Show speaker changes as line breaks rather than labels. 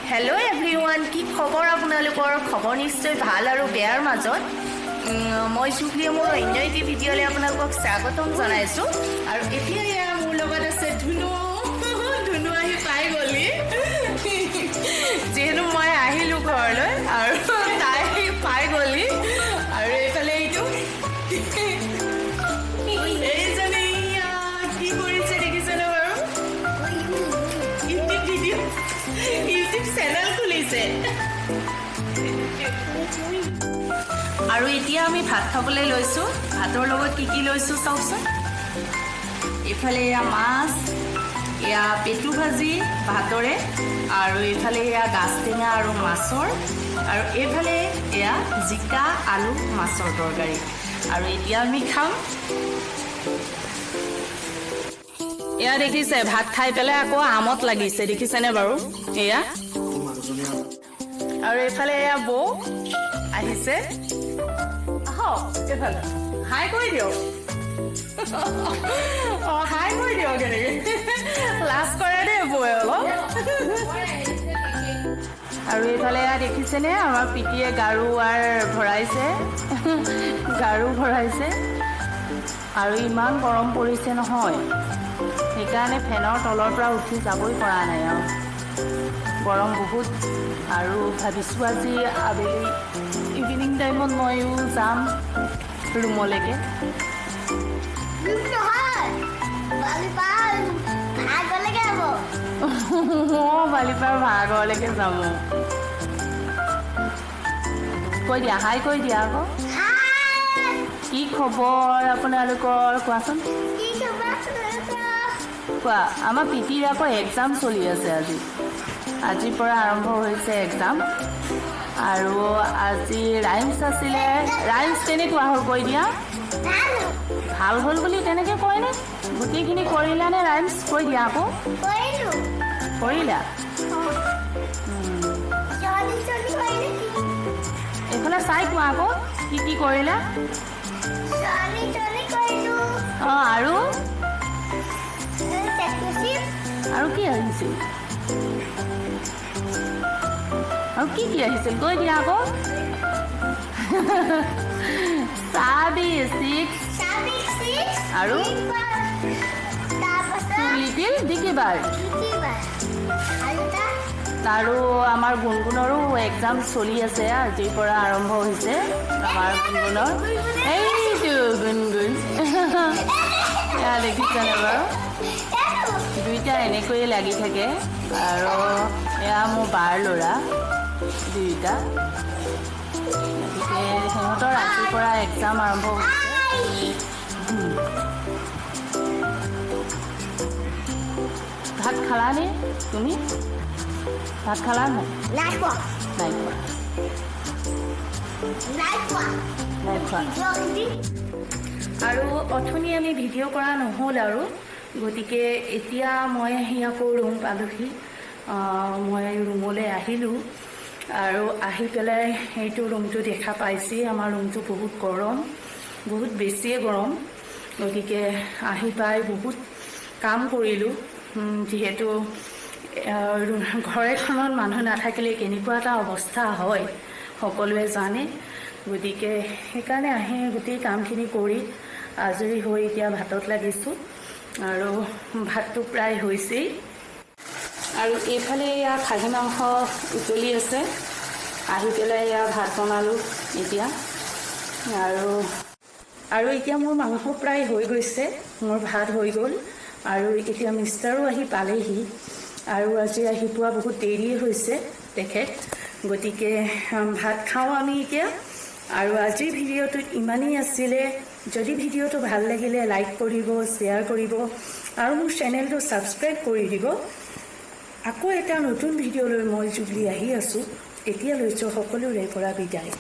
Hello' everyone, কি খবৰ আপোনালোকৰ? খবৰ নিশ্চয় ভাল আৰু বেয়াৰ মাজত। মই জুবলিয়ে মোৰ অন্য এটি ভিডিঅ'লৈ আপোনালোকক স্বাগতম জনাইছোঁ। আৰু এতিয়া এয়া মোৰ লগত আছে ধুনু। ধুনু আহি পাই গ'লি। যিহেতু মই আহিলোঁ ঘৰলৈ আৰু তাই পাই গ'লি। আৰু এইফালে এইটো এইজনী, ইয়া, কি কৰিছে দেখিছেনে বাৰু? ইউটিউব ভিডিঅ', ইউটিউব চেনেল খুলিছে। আৰু এতিয়া আমি ভাত খাবলৈ লৈছোঁ। ভাতৰ লগত কি কি লৈছোঁ চাওকচোন। এইফালে এয়া মাছ, এয়া পেটু ভাজি ভাতৰে, আৰু এইফালে এয়া গাজ টেঙা আৰু মাছৰ, আৰু এইফালে এয়া জিকা আলু মাছৰ তৰকাৰী। আৰু এতিয়া আমি খাম। এয়া দেখিছে, ভাত খাই পেলাই আকৌ আমত লাগিছে, দেখিছেনে বাৰু এয়া? আৰু এইফালে এয়া বৌ আহিছে। আহক এইফালে, হাই কৰি দিয়ক। অঁ, হাই কৰি দিয়ক। এনেকে লাজ কৰে দেই বৌৱে অলপ। আৰু এইফালে এয়া দেখিছেনে, আমাৰ পিতিয়ে গাৰুৱাৰ ভৰাইছে, গাৰু ভৰাইছে। আৰু ইমান গৰম পৰিছে নহয়, সেইকাৰণে ফেনৰ তলৰ পৰা উঠি যাবই পৰা নাই আৰু গৰম বহুত। আৰু ভাবিছোঁ আজি আবেলি ইভিনিং টাইমত ময়ো যাম ৰুমলৈকে।
ৰুম নহয়, বালিপাৰ ভাগলৈকে যাব।
অঁ, বালিপাৰ ভাড়াঘৰলৈকে যাম। কৈ দিয়া, হাই কৈ দিয়া আকৌ।
হাই।
কি খবৰ আপোনালোকৰ, কোৱাচোন।
কি খবৰ আপোনালোকৰ?
কোৱা। আমাৰ পিতিৰ আকৌ এক্সাম চলি আছে। আজিৰ পৰা আৰম্ভ হৈছে এক্সাম। আৰু আজি ৰাইমছ আছিলে। ৰাইমছ কেনেকুৱা হ'ল কৈ দিয়া।
ভাল।
ভাল হ'ল বুলি তেনেকৈ কয়নে? গোটেইখিনি কৰিলানে ৰাইমছ, কৈ দিয়া আকৌ।
কৰিলো।
কৰিলা?
জলদি জলদি কৰিলো।
এইফালে চাই কোৱা আকৌ, কি কি কৰিলা?
জলদি জলদি কৰিলো।
অঁ, আৰু?
টেকুচি।
আৰু কি আহিছিল? আৰু কি কি আহিছিল কৈ দিয়া আকৌ। চাবি ছিক্স।
চাবি ছিক্স।
আৰু?
তাৰপাছত
লিটিল ডিকি বাৰ্ড।
আৰু এটা।
আৰু আমাৰ গুণগুণৰো এক্সাম চলি আছে। আজিৰ পৰা আৰম্ভ হৈছে আমাৰ গুণগুণৰ। এইটো গুণগুণ, এয়া দেখিছেনে বাৰু? দুইটা এনেকৈয়ে লাগি থাকে। আৰু এয়া মোৰ বাৰ ল'ৰা দুয়োটা। গতিকে সিহঁতৰ আজিৰ পৰা এক্সাম আৰম্ভ হৈছে। ভাত খালানে তুমি? ভাত খালা নাই?
নাই খোৱা।
নাই খোৱা?
নাই খোৱা।
নাই খোৱা।
জলদি।
আৰু অথনি আমি ভিডিঅ' কৰা নহ'ল আৰু গতিকে এতিয়া মই আহি আকৌ ৰুম পালোহি। মই ৰুমলৈ আহিলোঁ আৰু আহি পেলাই সেইটো ৰুমটো দেখা পাইছেই। আমাৰ ৰুমটো বহুত গৰম, বহুত বেছিয়ে গৰম। গতিকে আহি পাই বহুত কাম কৰিলোঁ। যিহেতু ঘৰ এখনত মানুহ নাথাকিলে কেনেকুৱা এটা অৱস্থা হয় সকলোৱে জানে। গতিকে সেইকাৰণে আহি গোটেই কামখিনি কৰি আজৰি হৈ এতিয়া ভাতত লাগিছোঁ আৰু ভাতটো প্ৰায় হৈছেই। আৰু এইফালে এয়া খাহী মাংস উতলি আছে। আহি পেলাই এয়া ভাত বনালোঁ এতিয়া। আৰু এতিয়া মোৰ মাংস প্ৰায় হৈ গৈছে, মোৰ ভাত হৈ গ'ল। আৰু এতিয়া মিষ্টাৰো আহি পালেহি। আৰু আজি আহি পোৱা বহুত দেৰিয়ে হৈছে তেখেত। গতিকে ভাত খাওঁ আমি এতিয়া। আৰু আজিৰ ভিডিঅ'টোত ইমানেই আছিলে। যদি ভিডিঅ'টো ভাল লাগিলে লাইক কৰিব, শ্বেয়াৰ কৰিব আৰু মোৰ চেনেলটো ছাবস্ক্ৰাইব কৰি দিব। আকৌ এটা নতুন ভিডিঅ' লৈ মই জুবলি আহি আছোঁ। এতিয়া লৈছোঁ সকলোৰে পৰা বিদায়।